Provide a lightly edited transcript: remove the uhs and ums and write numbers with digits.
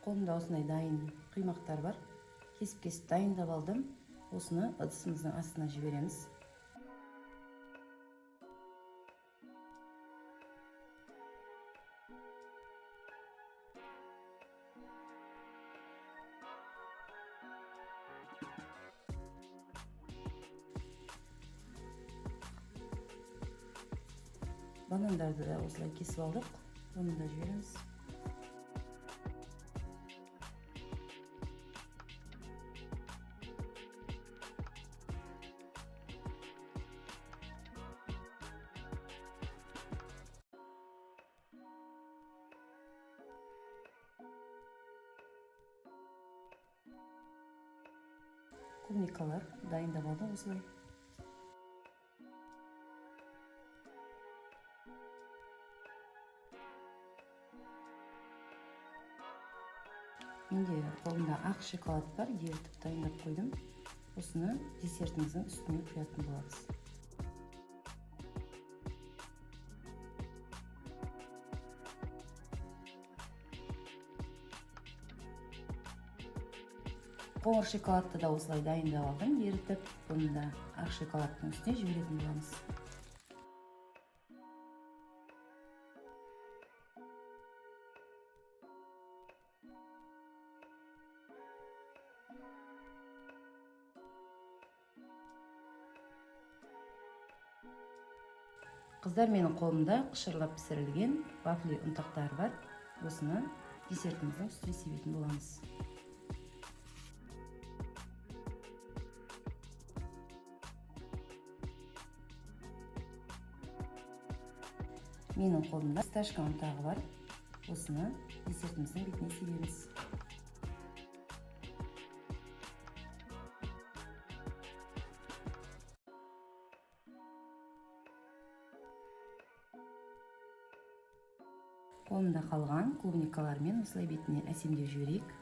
Қолымда осындай дайын құймақтар бар. Кесіп-кесіп дайындап алдым. Осыны ыдысымыздың астына жібереміз. Банандарды да осылай кесіп алдық, оны да жібереміз. Клубникалар дайындап алдық осылай. Менде қолымда ақ шоколад бар, ерітіп дайындап қойдым. Осыны десертіміздің үстіне құятын боламыз. Қоңыр шоколадты да осылай дайындап алдым, ерітіп. Бұны да ақ шоколадтың үстіне жіберетін боламыз. Қыздар, менің қолымда қышырлап пісірілген вафли ұнтақтары бар. Осыны десертіміздің үстіне себетін боламыз. Менің қолымда фисташка ұнтағы бар. Осыны десертіміздің бетіне себеміз. Қолымда қалған клубникалармен осылай бетіне әсемдеп жіберейік.